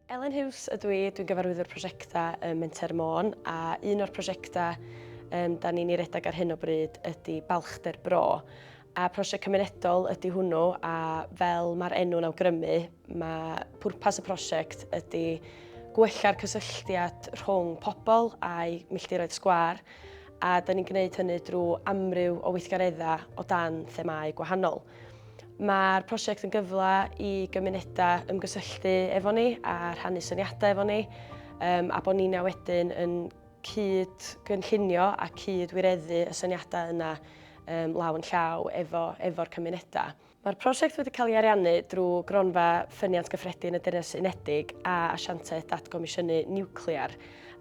Elen Huws ydw i, dwi'n gyfarwyddwr prosiectau ym Menter Môn a un o'r prosiectau um, da ni'n ei redeg ar hyn o bryd ydy Balchder Bro. A prosiect cymunedol ydy hwnnw a fel mae'r enw'n awgrymu, mae pwrpas y prosiect ydy gwella'r cysylltiad rhwng pobl a'i milltiroedd sgwâr a da ni'n gwneud hynny drwy amryw o weithgareddau o dan themâu gwahanol. Mae'r prosiect yn gyfle i gymunedau ymgysylltu efo ni a rhannu syniadau efo ni, um, a bod ni'n wedyn yn cyd-gynllunio a cyd-wireddu y syniadau yna um, law yn llaw efo, efo'r cymunedau. Mae'r prosiect wedi cael ei ariannu drwy Gronfa Ffyniant Gyffredin y Deyrnas Unedig a Asiantaeth Datgomisiynu Niwclear.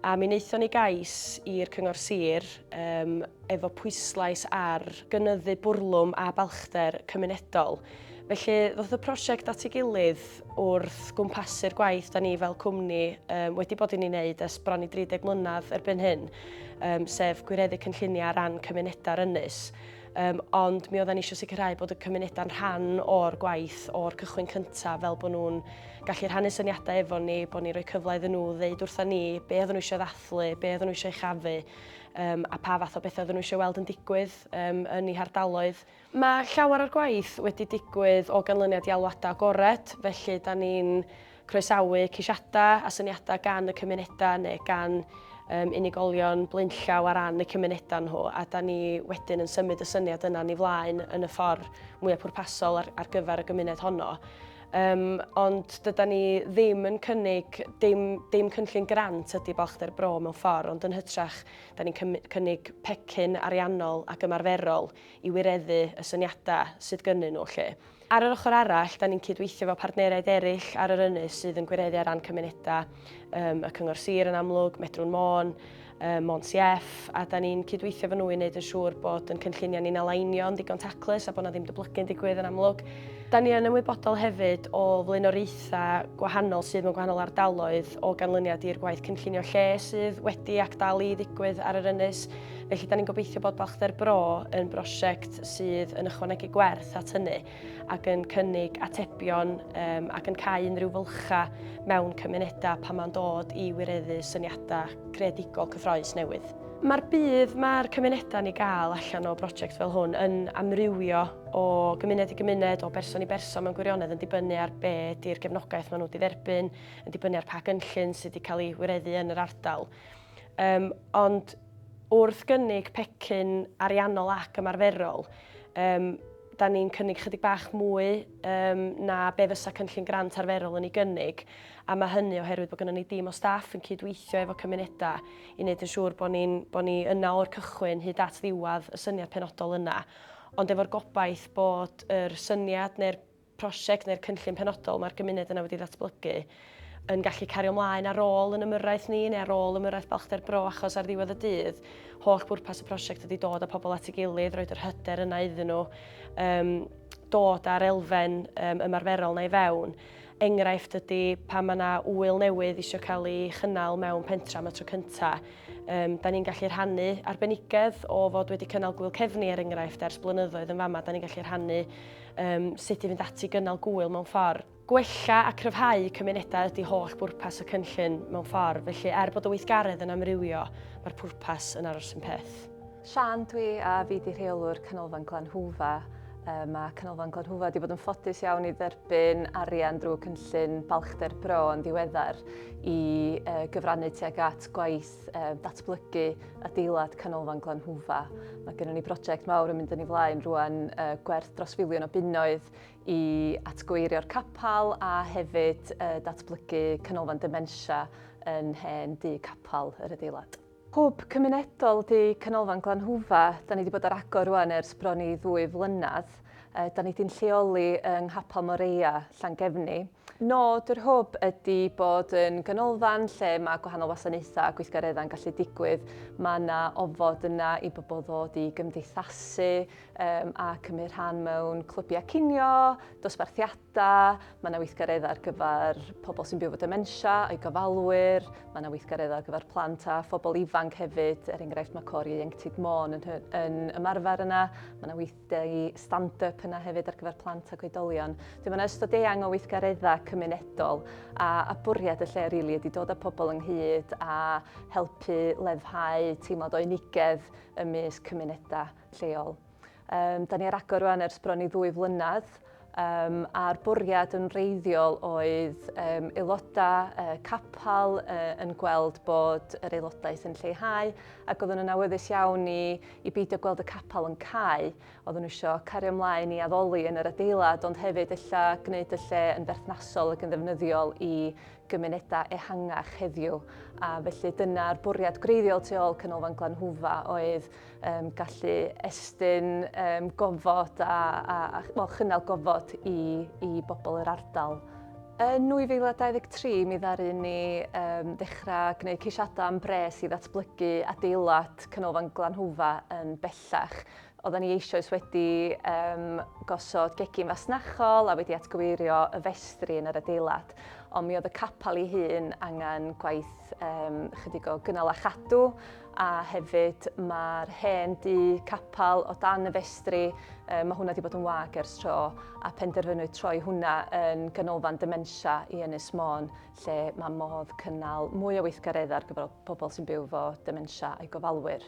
A mi wnaethon ni gais i'r Cyngor Sir um, efo pwyslais ar gynyddu bwrlwm a balchder cymunedol. Felly, ddoth y prosiect at ei gilydd wrth gwmpasu'r gwaith da ni fel cwmni um, wedi bod yn ei wneud ers bron i 30 mlynedd erbyn hyn, um, sef gwireddu cynlluniau ar ran cymunedau'r ynys. Um, ond mi oedden ni eisiau sicrhau bod y cymunedau'n rhan o'r gwaith o'r cychwyn cyntaf fel bod nhw'n gallu rhannu syniadau efo ni, bod ni'n rhoi cyfle iddyn nhw ddeud wrtha ni be oedden nhw eisiau ddathlu, be oedden nhw eisiau uchafu, um, a pa fath o bethau oedden nhw eisiau weld yn digwydd um, yn eu hardaloedd. Mae llawer o'r gwaith wedi digwydd o ganlyniad i alwadau agored, felly da ni'n croesawu ceisiadau a syniadau gan y cymunedau neu gan um, unigolion blaenllaw ar ran y cymunedau nhw, a da ni wedyn yn symud y syniad yna ni flaen yn y ffordd mwyaf pwrpasol ar, ar gyfer y gymuned honno. Um, ond dyda ni ddim yn cynnig, dim, dim cynllun grant ydy Balchder Bro mewn ffordd, ond yn hytrach, da ni'n cynnig pecyn ariannol ac ymarferol i wireddu y syniadau sydd gynnyn nhw. Lle. Ar yr ochr arall, da ni'n cydweithio efo partneriaid eraill ar yr ynys sydd yn gwireddu ar ran cymunedau, um, y Cyngor Sir yn amlwg, Medrwn Môn, um, Môn CF, a da ni'n cydweithio efo nhw i wneud yn siŵr bod yn cynlluniau ni'n alainio yn ddigon taclus a bod na ddim dyblygu'n digwydd yn amlwg. Da ni yn ymwybodol hefyd o flaenoriaethau gwahanol sydd mewn gwahanol ardaloedd o ganlyniad i'r gwaith cynllunio lle sydd wedi ac dal i ddigwydd ar yr ynys. Felly, da ni'n gobeithio bod Balchder Bro yn brosiect sydd yn ychwanegu gwerth at hynny ac yn cynnig atebion um, ac yn cau unrhyw fylchau mewn cymunedau pan mae'n dod i wireddu syniadau creadigol cyffroes newydd. Mae'r budd mae'r cymunedau'n ei gael allan o brosiect fel hwn yn amrywio o gymuned i gymuned, o berson i berson mewn gwirionedd yn dibynnu ar be di'r gefnogaeth maen nhw wedi dderbyn, yn dibynnu ar pa gynllun sydd wedi cael ei wireddu yn yr ardal. Um, ond wrth gynnig pecyn ariannol ac ymarferol, um, da ni'n cynnig chydig bach mwy um, na be fysa cynllun grant arferol yn ei gynnig, a mae hynny oherwydd bod gennym ni dîm o staff yn cydweithio efo cymunedau i wneud yn siŵr bod ni'n bod ni yna o'r cychwyn hyd at ddiwedd y syniad penodol yna. Ond efo'r gobaith bod yr syniad neu'r prosiect neu'r cynllun penodol mae'r gymuned yna wedi ddatblygu yn gallu cario ymlaen ar ôl yn ymyrraeth ni neu ar ôl ymyrraeth Balchder Bro achos ar ddiwedd y dydd holl bwrpas y prosiect ydy dod â pobl at ei gilydd, roed yr hyder yna iddyn nhw, um, dod â'r elfen um, ymarferol na i fewn. Enghraifft ydy pan mae yna ŵyl newydd eisiau cael ei chynnal mewn pentra am y tro cyntaf, Um, da ni'n gallu rhannu arbenigedd o fod wedi cynnal gwyl cefni er enghraifft ers blynyddoedd yn fama. Da ni'n gallu rhannu um, sut i fynd ati gynnal gwyl mewn ffordd. Gwella a cryfhau cymunedau ydy holl bwrpas y cynllun mewn ffordd, felly er bod y weithgaredd yn amrywio, mae'r pwrpas yn aros yn peth. Sian dwi a fi di rheolwr Canolfan Glan Hwfa. Mae Canolfan Glan Hwfa wedi bod yn ffodus iawn i dderbyn arian drwy cynllun Balchder Bro yn ddiweddar i gyfrannu tuag at gwaith datblygu adeilad Canolfan Glan Hwfa. Mae gennym ni brosiect mawr yn mynd yn ei flaen rwan gwerth dros filiwn o bunnoedd i atgyweirio'r capel a hefyd datblygu canolfan dementia yn hen dŷ capel yr adeilad. Hwb cymunedol 'di Canolfan Glanhwfa. Da ni 'di bod ar agor rwan ers bron i ddwy flynedd. Da ni 'di'n lleoli yng Nghapel Moreia, Llangefni. Nod yr hwb ydy bod yn ganolfan lle mae gwahanol wasanaethau a gweithgareddau'n gallu digwydd. Mae yna ofod yna i bobl ddod i gymdeithasu um, a cymryd rhan mewn clybiau cinio, dosbarthiadau, mae yna weithgareddau ar gyfer pobl sy'n byw efo dementia a'i gofalwyr, mae yna weithgareddau ar gyfer plant a phobl ifanc hefyd, er enghraifft mae Cor Ieuenctid Môn yn, yn ymarfer yna, mae yna weithdai stand-up yna hefyd ar gyfer plant ac oedolion. Dwi'n mae yna ystod eang o weithgareddau. weithgareddau cymunedol a, a bwriad y lle rili ydy dod â pobl ynghyd a helpu leddfhau teimlad o unigedd ymysg cymunedau lleol. Um, da ni ar agor rwan ers bron i ddwy flynedd, um, a'r bwriad yn wreiddiol oedd um, aelodau uh, capel uh, yn gweld bod yr aelodaeth yn lleihau ac oedden nhw'n awyddus iawn i, i beidio gweld y capel yn cau. Oedden nhw eisiau cario ymlaen i addoli yn yr adeilad, ond hefyd ella gwneud y lle yn berthnasol ac yn ddefnyddiol i gymunedau ehangach heddiw. A felly dyna'r bwriad gwreiddiol tu ôl Canolfan Glanhwfa oedd um, gallu estyn um, gofod a, a, a well, chynnal gofod i, i bobl yr ardal. Yn 2023 mi ddaru ni um, ddechrau gwneud ceisiadau am bres i ddatblygu adeilad Canolfan Glanhwfa yn bellach. Oedden ni eisoes wedi um, gosod gegin fasnachol a wedi atgyweirio y festri yn yr adeilad, ond mi oedd y capel ei hun angen gwaith um, chydig o gynnal a chadw, a hefyd mae'r hen dŷ capel o dan y festri, um, mae hwnna wedi bod yn wag ers tro, a penderfynwyd troi hwnna yn ganolfan dementia i Ynys Môn, lle mae modd cynnal mwy o weithgareddau ar gyfer pobl sy'n byw efo dementia a'i gofalwyr.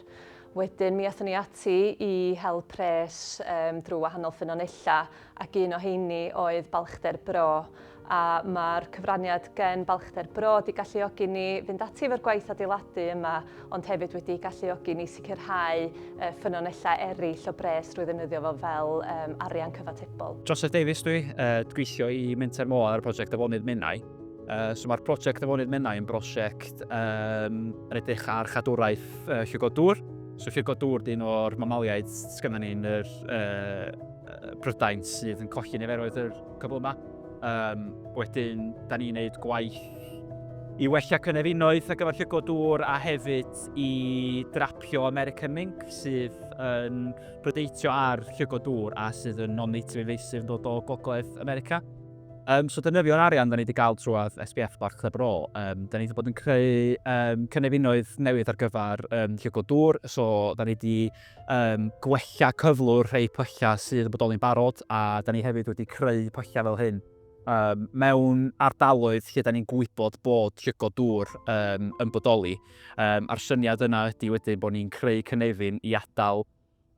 Wedyn mi athon ni ati i hel pres um, drwy wahanol ffynonellau ac un o heini oedd Balchder Bro a mae'r cyfraniad gen Balchder Bro wedi galluogi ni fynd ati efo'r gwaith adeiladu yma ond hefyd wedi galluogi ni sicrhau uh, ffynonellau eraill o bres drwy ddefnyddio fo fel um, arian cyfatebol. Joseph Davies dwi, uh, gweithio i Menter Môn ar y prosiect Afonydd Menai. So mae'r prosiect Afonydd Menai yn brosiect um, yn edrych ar chadwraeth llygod dŵr. So llygod dŵr dyn o'r mamaliaid sgynna ni'n yr Prydain sydd yn colli niferoedd yr cyfle yma. Um, wedyn, da ni'n neud gwaith i wella cynefinoedd ar gyfer llygod dŵr a hefyd i drapio American mink sydd yn prydeitio ar llygod dŵr a sydd yn non-native invasive yn dod o Gogledd America. Um, so defnyddio'r arian da ni wedi gael trwad SBF Barclay Bro, um, da ni wedi bod yn creu um, cynefinoedd newydd ar gyfer um, llygod dŵr, so da ni wedi um, gwella cyflwr rhai pyllau sydd yn bodoli'n barod, a da ni hefyd wedi creu pyllau fel hyn um, mewn ardaloedd lle da ni'n gwybod bod llygod dŵr um, yn bodoli. Um, a'r syniad yna ydy wedyn bod ni'n creu cynefin i adael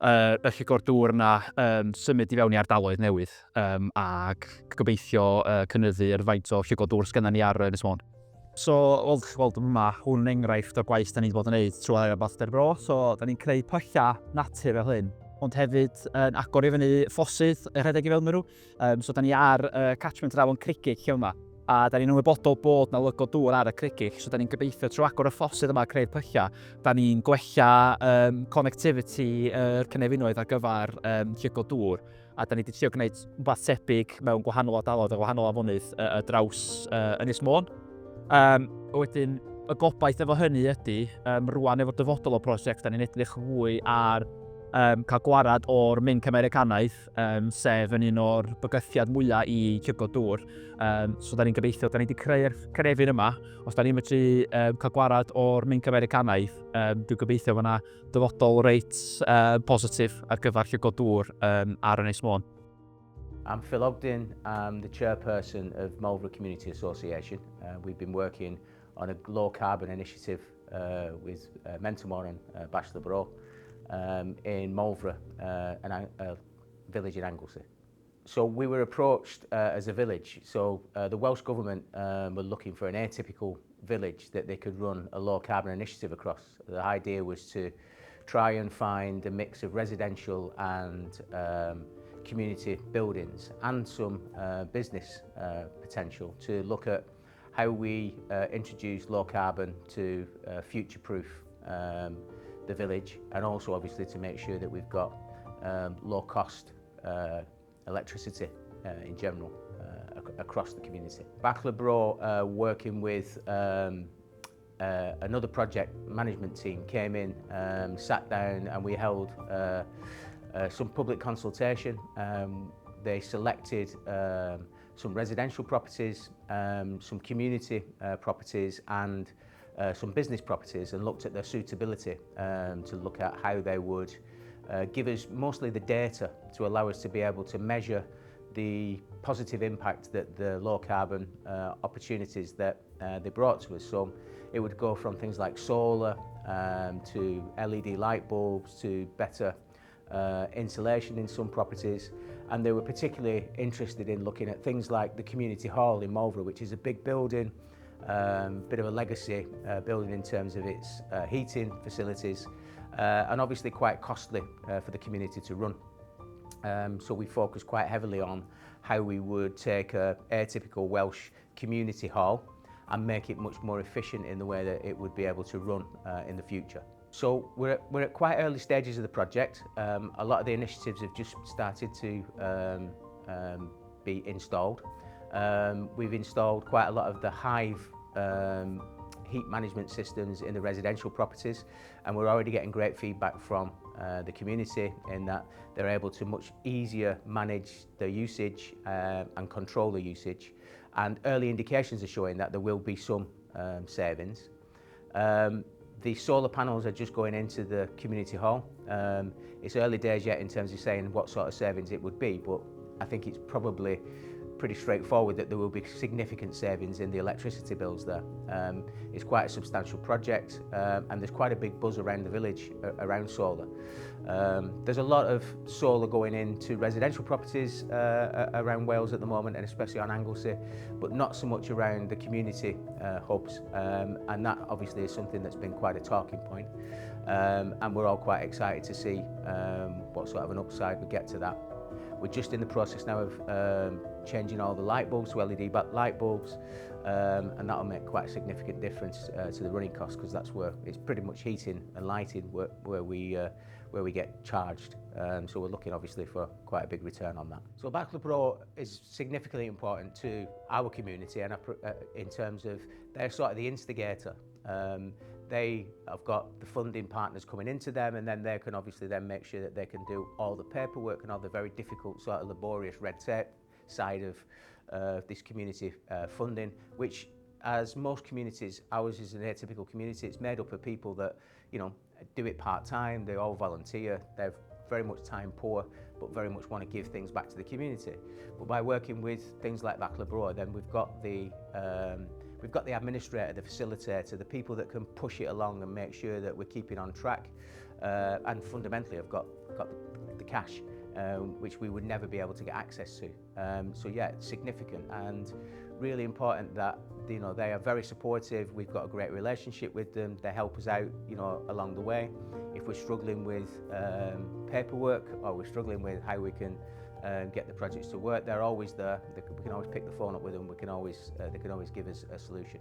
y llygod dŵr yna um, symud i fewn i ardaloedd newydd um, ac gobeithio uh, cynyddu yr faint o llygod dŵr sgynna ni ar Ynys Môn. So, wel, chi'n gweld yma, hwn yn enghraifft o'r gwaith da ni wedi bod yn neud trwy Aer Balchder Bro. So, da ni'n creu pyllau natur fel hyn, ond hefyd yn agor i fyny ffosydd y rhedeg i fewn nhw. Um, so, da ni ar uh, catchment yr afon Cricig lle yma, a da ni'n ymwybodol bod na lygod dŵr ar y Cricig, so da ni'n gobeithio trwy agor y ffosydd yma a creu'r pyllau, da ni'n gwella um, connectivity yr uh, cynefinoedd ar gyfer um, llygod dŵr, a da ni wedi trio gwneud rhywbeth tebyg mewn gwahanol ardaloedd a gwahanol afonydd uh, draws uh, Ynys Môn. Um, wedyn, y gobaith efo hynny ydy, um, rwan efo dyfodol o prosiect, da ni'n edrych fwy ar um, cael gwarad o'r minc Americanaidd, um, sef yn un o'r bygythiad mwyaf i llygod dŵr. Um, so da ni'n gobeithio, da ni wedi creu'r cynefin yma, os da ni'n medru um, cael gwarad o'r minc Americanaidd, um, dwi'n gobeithio fyna dyfodol reit uh, positif ar gyfer llygod dŵr um, ar Ynys Môn. I'm Phil Ogden, I'm the chairperson of Mauldwr Community Association. We've been working on a low carbon initiative with Menter Môn and Bachelor Bro in Mauldwr, a village in Anglesey. So we were approached as a village. So the Welsh Government were looking for an atypical village that they could run a low carbon initiative across. The idea was to try and find a mix of residential and community buildings and some business potential to look at how we introduce low carbon to future-proof the village, and also obviously to make sure that we've got low cost electricity in general across the community. Bachelor Bro, working with another project management team, came in, sat down, and we held some public consultation. They selected some residential properties, some community properties, and some business properties, and looked at their suitability to look at how they would give us mostly the data to allow us to be able to measure the positive impact that the low carbon opportunities that they brought to us. So it would go from things like solar to LED light bulbs to better insulation in some properties. And they were particularly interested in looking at things like the community hall in Mauldborough, which is a big building, bit of a legacy building in terms of its heating facilities, and obviously quite costly for the community to run. So we focused quite heavily on how we would take a atypical Welsh community hall and make it much more efficient in the way that it would be able to run in the future. So we're at quite early stages of the project. A lot of the initiatives have just started to be installed. We've installed quite a lot of the Hive heat management systems in the residential properties, and we're already getting great feedback from the community in that they're able to much easier manage their usage and control the usage. And early indications are showing that there will be some savings. The solar panels are just going into the community hall. It's early days yet in terms of saying what sort of savings it would be, but I think it's probably pretty straightforward that there will be significant savings in the electricity bills there. It's quite a substantial project, and there's quite a big buzz around the village around solar. There's a lot of solar going into residential properties around Wales at the moment, and especially on Anglesey, but not so much around the community hubs, and that obviously is something that's been quite a talking point, and we're all quite excited to see what sort of an upside we get to that. We're just in the process now of changing all the light bulbs to LED light bulbs, and that'll make quite a significant difference to the running costs, because that's where it's pretty much heating and lighting where we get charged. So we're looking obviously for quite a big return on that. So Bachelor Bro is significantly important to our community, and in terms of they're sort of the instigator. They have got the funding partners coming into them, and then they can obviously then make sure that they can do all the paperwork and all the very difficult sort of laborious red tape side of this community funding, which, as most communities, ours is an atypical community. It's made up of people that, you know, do it part-time, they all volunteer, they're very much time poor, but very much want to give things back to the community. But by working with things like Bachelor Bro, then we've got the administrator, the facilitator, the people that can push it along and make sure that we're keeping on track, and fundamentally have got the cash, which we would never be able to get access to. So yeah, it's significant and really important that, you know, they are very supportive. We've got a great relationship with them. They help us out, you know, along the way. If we're struggling with paperwork, or we're struggling with how we can get the projects to work, they're always there. We can always pick the phone up with them. They can always give us a solution.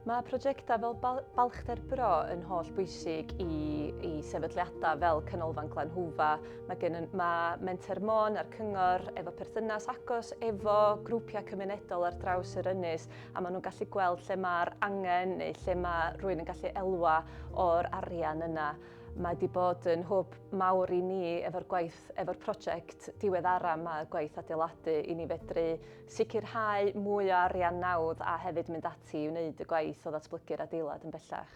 Mae prosiectau fel Balchder Bro yn holl bwysig i sefydliadau fel Canolfan Glanhwfa. Mae Menter Môn a'r Cyngor efo perthynas agos efo grwpiau cymunedol ar draws yr ynys, a maen nhw'n gallu gweld lle mae'r angen neu lle mae rhywun yn gallu elwa o'r arian yna. Mae wedi bod yn hwb mawr i ni efo'r gwaith, efo'r prosiect diweddara yma, gwaith adeiladu, i ni fedru sicrhau mwy o arian nawdd a hefyd mynd ati i wneud y gwaith o ddatblygu'r adeilad yn bellach.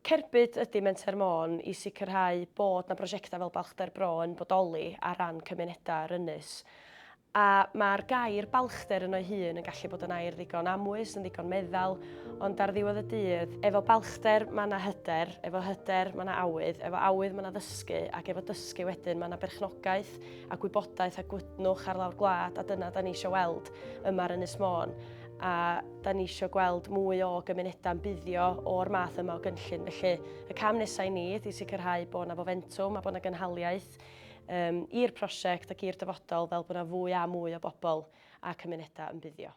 Cerbyd ydy Menter Môn i sicrhau bod na brosiectau fel Balchder Bro yn bodoli ar ran cymunedau ar ynys. A mae'r gair balchder yn o'i hun yn gallu bod yn air ddigon amwys, yn ddigon meddal, ond ar ddiwedd y dydd, efo balchder mae yna hyder, efo hyder mae yna awydd, efo awydd mae yna ddysgu, ac efo dysgu wedyn mae yna berchnogaeth a gwybodaeth a gwydnwch ar lawr gwlad, a dyna da ni eisiau weld yma ar Ynys Môn. A da ni eisiau gweld mwy o gymunedau'n buddio o'r math yma o gynllun. Felly y cam nesaf i ni ydy sicrhau bod yna fofentwm a bod yna gynhaliaeth i'r prosiect ac i'r dyfodol, fel bod yna fwy a mwy o bobl a cymunedau yn buddio.